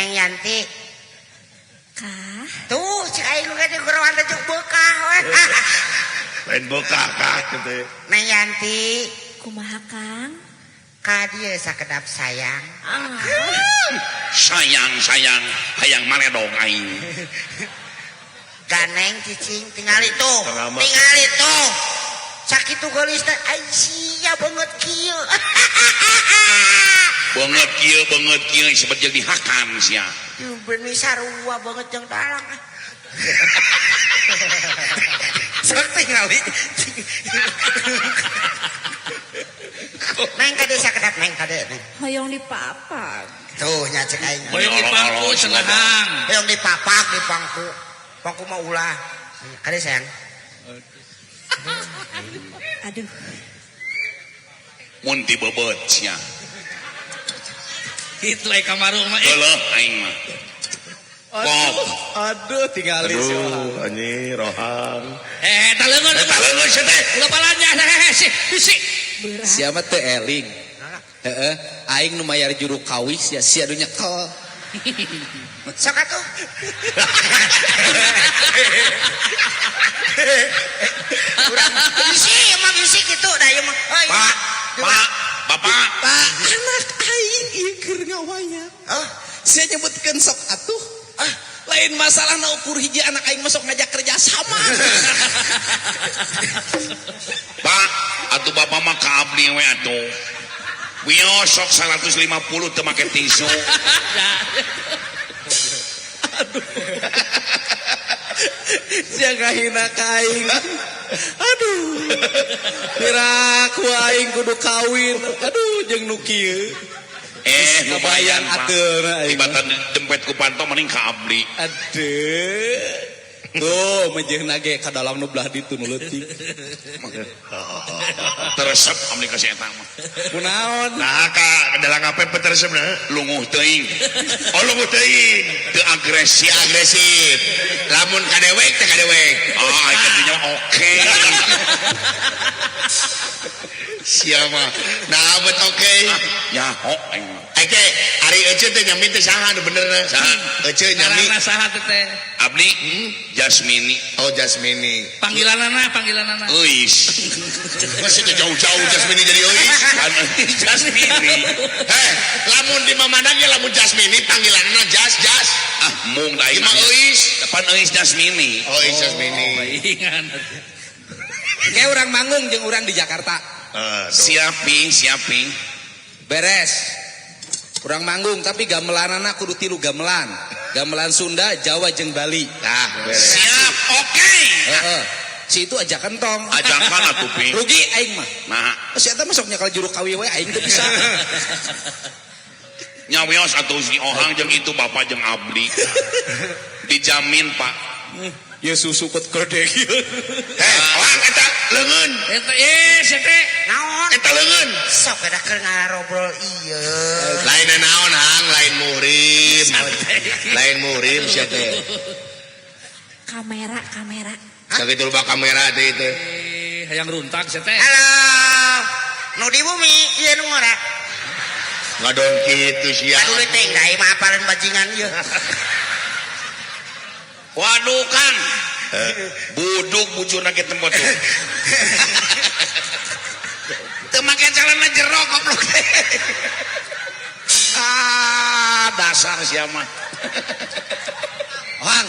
Neng Yanti. Kah? Tuh, cek aing nu gede gorowan teh cuk beukah we. Lain bokah kah gitu. Neng Yanti, Kumaha, Kang? Ka dieu sakedap, sayang. Ah, Sayang, sayang, hayang maredog aing. Ganeng cicing tingali tuh. Tengah mah. Tingali tuh. Sakitu geulis teh ai sia beungeut kieu. Beungeut kieu sebet jeung dihakan sia. Tuh beuni sarua beungeut jeung dalang. Sok tingali. Neng kade sakedap, neng kade, neng. Hoyong dipapak. Tuh nya cek aing. Hoyong dipangku cenah, Hang. Hoyong dipapak di pangku. Pangku mah ulah. Kade, sayang. Aduh, Mun dibebeut sia. Kitu aya kamaru mah. Eh. Geuleuh aing mah. Aduh, aduh tingali si Ohang. Aduh, anjing rohang. Eh, eta leungeun. Eta leungeun sia teh. Ulah palanya eh si bisi. Berat. Siapa teh eling? Heeh, aing nu mayar juru kawis ya sia nu nyekel. Sok atuh. Urang bisi mah bisi kitu da ieu mah. Oh, iya. Pak, Pak, Bapak. Pak, anak aing ieu keur ngawaya. Oh, Sia nyebutkeun sok atuh. Ah, lain masalah na ukur hiji anak aing masuk ngajak kerja sama. Pak, atuh bapak mah ka abdi we atuh. Wios sok 150 teu make tisu. Aduh. Sia ngahina ka aing. Aduh. Piraku aing kudu kawin. Aduh jeung nu kieu. Eh, Kabayang lumayan, Pak. ateuna aing. Tibatan dempet ku panto mending ka abdi. Aduh. Tuh, mejeuna ge ka dalam nu belah ditu nu leutik. Teresep abdi ka si eta mah. Kunaon? Nah, ka dalang apa peteresep nah? Lunguh teuing. Oh, lunguh teuing. Teu agresif. Si agresif. Lamun ka dewek teh ka dewek. Ah, oh, kadinya oke. Siapa? Nah, bet oke. Nyaho aing mah. Eke, ari ece teh nyami teh saha nu benerna? Saha? Ece nyami. Ngaranna saha teh teh? Abdi Jasmini. Oh, Jasmini. Panggilanana, panggilanana. Euis. Masih teh jauh-jauh Jasmini jadi euis. Kan Jasmini. Heh, lamun di mamana ge lamun Jasmini panggilanna Jas Jas. Ah, mung da aing. Ieu mah euis. Depan euis Jasmini. Oh, euis Jasmini. Paingan. Kayak orang manggung jeung urang di Jakarta. Aduh. Siapi, siapi. Beres. Urang manggung tapi gamelanana kudu tilu gamelan. Gamelan Sunda, Jawa jeung Bali. Nah, beres. Siap, oke. Heeh. Si itu aja kentong. Ajakan atuh pi. Rugi aing mah. Nah, Si eta mah sok nyekal juru kawi we aing teu bisa. Nyawios atuh si Ohang jeung itu bapak jeung abdi. Dijamin, Pak. Ya susu kot gede kieu. Heh, Ohang eta leungeun. Eta eh si teh. Naon? Eta leungeun. Sok eta keur ngarobrol ieu. Lain naon Hang, lain muhrim. Lain muhrim sia teh. Kamera, kamera. Sakitu loba kamera teh itu. Eh, hayang runtak si teh. Halo. Nu di bumi ieu nu ngora. Ngadon kitu sia. Aduh teh da ieu mah apalan bajingan ieu. Waduh, Kang. Buduk bujurna ge tempat tuh. Teu make celana jero goblok teh. Ah, dasar sia mah. Ohang.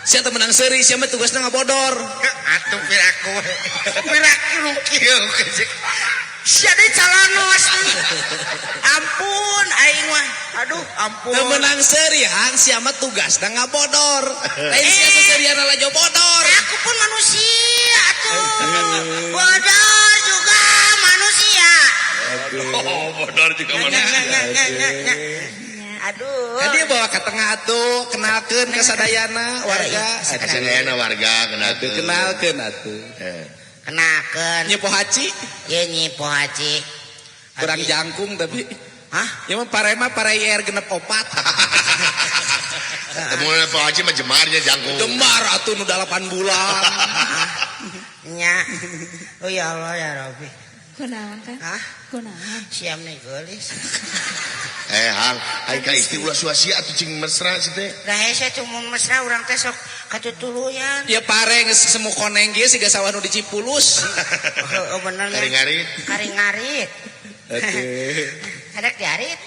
Sia teh menang seuri, sia mah tugasna ngabodor. Atuh piraku. Piraku nu kieu. Sia deui calonos. Ampun aing mah. Aduh, ampun. Teu menang seuri, Hang, sia mah tugasna ngabodor. Lain sia seseriana lajo bodor. Aku pun manusia atuh. Bodor juga manusia. Oh, bodor juga manusia. Nya, nya, nya, nya. Aduh. Kan dia bawa ke tengah atuh, kenalkeun ke sadayana warga. Sadayana warga kenalkeun. Kenalkeun atuh. Kenalkeun. Nyi Pohaci. Ye Nyi Pohaci. Kurang jangkung tapi. Hah? Ya mah parema parai R genep opat. Temu Pohaci mah jemarnya jangkung. Jemar atuh nu 8 bulan. Nya. Oh ya Allah ya Rabbi. Kunaon kan? Hah? Kunaon? Siam nih geulis. Hang, ai ka istri ulah sia-sia atuh cing mesra sih teh. Lah hese cuma mesra urang teh sok katutuluyan. Ya pare geus semu koneng ge siga sawah nu di Cipulus. Oh, bener ya. Karing-ngarit. Karing-ngarit. Aduh. Hadek diarit.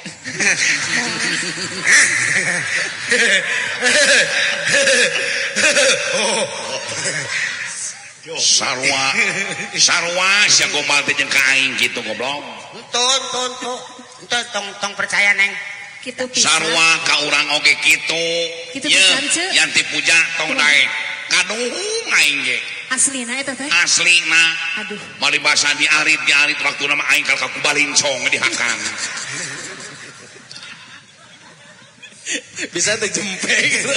Sarua sarua sia gombal teh jeung ka aing kitu goblok. Entun, entun, entun. Entun tong tong percaya neng. Kitu pisan. Sarua ka urang oge kitu. Kitu pisan, Ceu. Yanti puja tong daek. Kaduhung aing ge. Aslina eta teh. Aslina. Aduh. Mari basa diarit-diarit waktuna mah aing ka ku balincong dihakan. Bisa teh jempe gitu.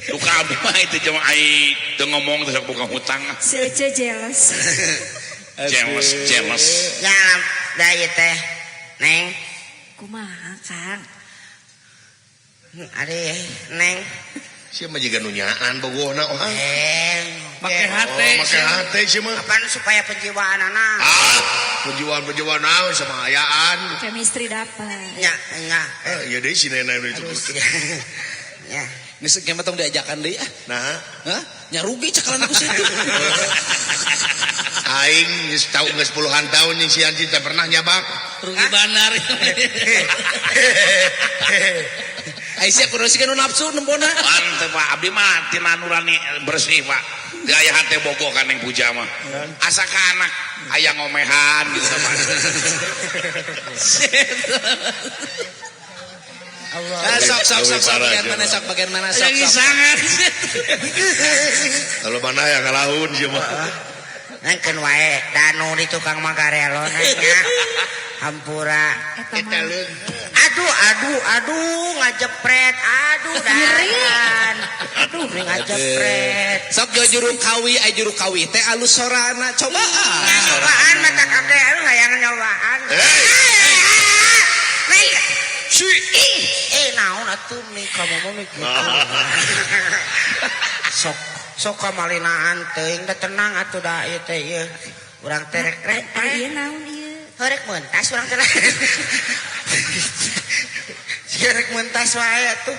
Duka abdi mah itu jeung aing teu ngomong teh sok buka hutang. Si Ece jealous. Jealous, jealous. Ya, da ieu teh. Neng, Kumaha, Kang? ari neng. Sia mah jiga nu nyaan bogohna oh. Make hate. Oh, make hate sia mah. Apaan supaya penjiwaan anak? Ah, penjiwaan-penjiwaan naon sama ayaan. Chemistry dapat. Nya, nya. Eh, ieu deui si nenek itu. Ya. Geus ge mah tong diajakan deui ah. Nah, Hah? Nya rugi cekalan ku situ. aing geus tau geus puluhan tahun jeung si Anji teh pernah nyabak. Rugi banar. Ai sia kudu sih nu nafsu nembona. Mantep Pak, abdi mah tina nurani bersih Pak. Di aya hate bogoh ka Neng Puja mah. Asa ka anak aya ngomehan gitu Pak. Ah, sok sok sok sok bagian mana sok bagian mana sok Yang sok. sangat. Kalau mana yang ngalaun sia mah. Nengkeun wae danu di tukang magarelo nya. Hampura. Eta mah. Aduh, aduh, aduh, ngajepret. Aduh, dan. Aduh, ngajepret. Sok ge juru kawi ai juru kawi teh alus sorana cobaan. Nyobaan mata kake aduh hayang nyobaan. Neng. Eh, naon atuh nih kamu mah gitu. Sok sok kamalinaan teuing da tenang atuh da ieu teh ieu. Urang teh rek rek. Ari ieu naon ieu? Rek mentas urang teh. Sia rek mentas wae atuh.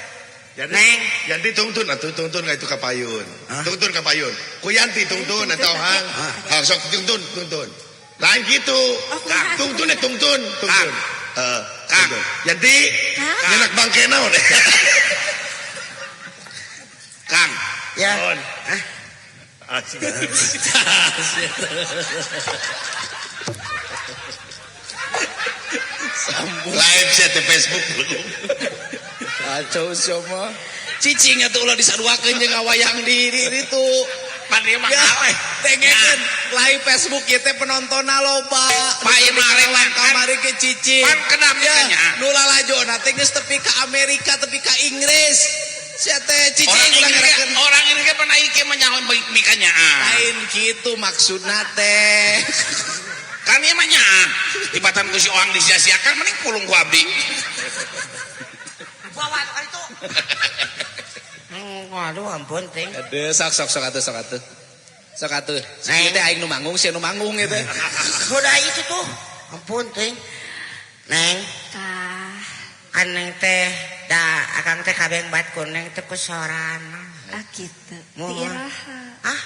Neng, Yanti tungtun atuh tungtun ka itu ka payun. Tungtun ka payun. Ku Yanti tungtun atau hang. Hang sok tungtun tungtun. Lain gitu. Kang. Tungtun ya tungtun, tungtun. Kang. Yanti, Kang. nyenak bangke naon? Kang, ya. Naon? Hah? Asik. Live chat di Facebook. Kacau sia mah. Cicing atuh ulah disaruakeun jeung ngawayang di ditu. pan ieu mah Ya, aleh. tengekeun live Facebook ieu teh penontonna loba. Pak, ieu mah aleh mah. Kamari ke cicing. Pan kedap Ya, nya. nu lalajona teh geus tepi ka Amerika, tepi ka Inggris. Sia teh cicing Orang ulah ini ngerakeun. orang ini kan pernah iki mah nyaho mikanya. Lain kitu maksudna teh. Kan ieu mah nyaah. Tibatan ku si Oang disia-siakan mending pulung ku abdi. Bawa tuh kali itu. Aduh, ampun ting. Aduh, sok sok sok atuh sok atuh. Sok atuh. Neng. Ieu teh aing nu manggung, sia nu manggung ieu teh. Udah itu tuh. Ampun ting. Neng, Kah. kan neng teh da akang teh kabeng bat ku neng teh ku sorana. Ah kitu. Moal. Ti iraha. Ah,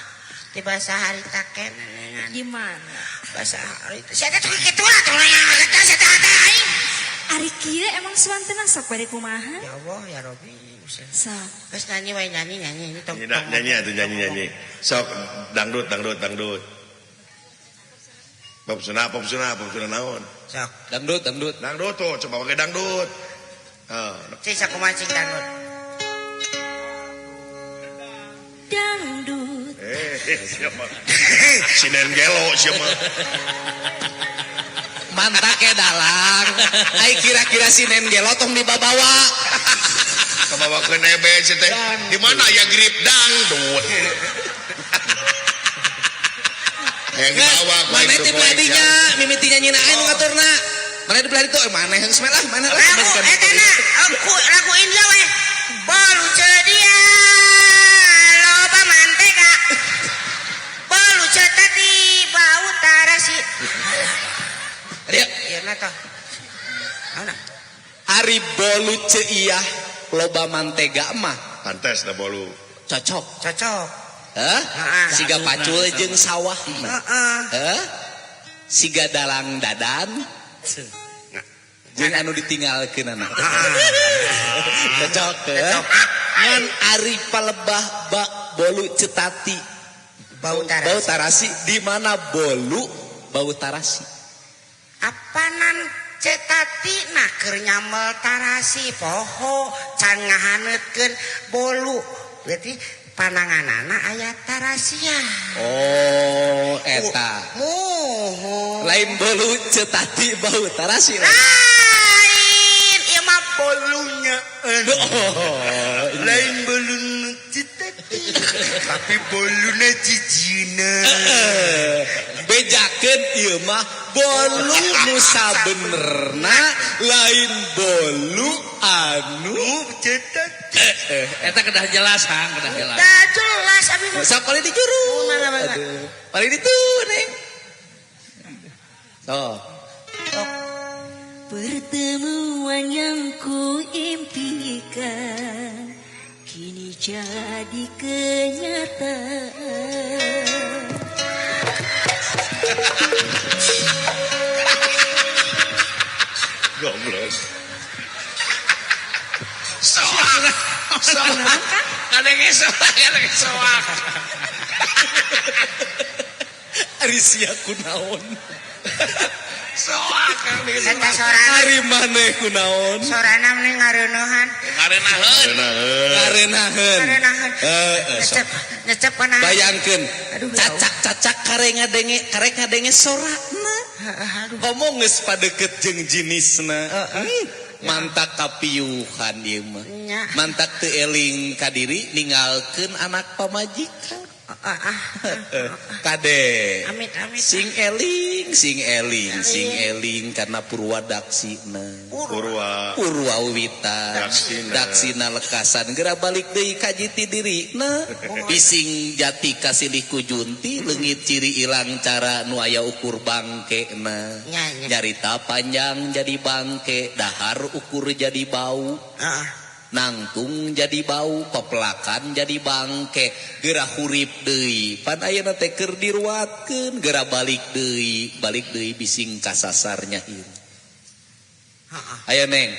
di bahasa harita keneh nengan. Gimana? Bahasa harita. Sia teh kitu lah tong nengan teh sia teh teh aing. Ari kieu emang suantena sok bade kumaha? Ya Allah ya Rabbi. Sok. Geus nyanyi wae nyanyi nyanyi ini tong. Nyanyi atuh nyanyi nyanyi. Sok dangdut dangdut dangdut. Pop suna pop suna pop suna naon? Sok. Dangdut, dangdut. Dangdut tuh coba pakai dangdut. Cing sakumaha cing dangdut. Dangdut. Siapa? Sinen gelo siapa? Mantak ke dalang. Ai kira-kira sinen gelo tong dibabawa. Kabawa ke nebe sia teh. Di mana ya grip dangdut? Yang dibawa ku Mana aing ti nu peladinya, mimiti nyanyi na aing nu ngaturna. Mana di peladi tuh, mana yang smell ah, mana lah. Lagu eta na, lagu India we. Balu cedia loba mantega. Balu tadi bau tarasi. Dia Ieu na toh. Ari bolu Ceu Iyah loba mantega mah Pantes da bolu. Cocok. Cocok. Hah? Heeh. Siga pacul jeung sawah. Heeh. Hah? Siga dalang dadan jeung anu ditinggalkeun anak. Cocok. Cocok. Ngan ari palebah bak bolu Ceu Tati Bau tarasi. Bau tarasi di mana bolu bau tarasi. Apanan Ceu Tati na keur nyamel tarasi poho can ngahaneutkeun bolu. Berarti pananganana aya tarasia. Oh, eta. Muhun. Lain bolu Ceu Tati bau tarasi. Lain ieu mah bolunya. Oh, Lain bolu Ceu Tati, tapi boluna jijina. Bejakeun ieu mah bolu nu sabenerna lain bolu anu Ceu Tati. Eta kedah jelas, Hang, kedah jelas. Dah jelas abi mah. Sok paling dicuru. Mana, mana? Aduh. Paling ditu neng. So. Pertemuan yang ku impikan kini jadi kenyataan. Goblok. Soak. Soak. Kadenge soak, kadenge soak. Ari sia kunaon? Soak kadenge Eta soak. sorana Ari maneh kunaon? sorana meni ngareuneuhan. Ngarenaheun. Ngarenaheun. Ngarenaheun. Heeh, sok. Nyecep nyecep kana. Bayangkeun Aduh, ya Allah. cacak-cacak kare ngadenge karek ngadenge sorana. Heeh, aduh. Komo geus padeket jeung jinisna. Mantak kapiuhan ieu mah. Nya. Mantak teu eling ka diri ninggalkeun anak pamajikan. Ah, ah. Kade. Amit amit. Sing eling, sing eling, sing eling karena purwadaksina. Purwa. Purwa wita. Daksina. Daksina lekasan geura balik deui ka jati dirina. Bising jati kasilih ku junti leungit ciri ilang cara nu aya ukur bangkena. Nya, nya. Nyarita panjang jadi bangke, dahar ukur jadi bau. Heeh. Nangtung jadi bau, pepelakan jadi bangke, geura hurip deui. Pan ayeuna teh keur diruatkeun, geura balik deui bising kasasar nyahir. Heeh. Ayo neng.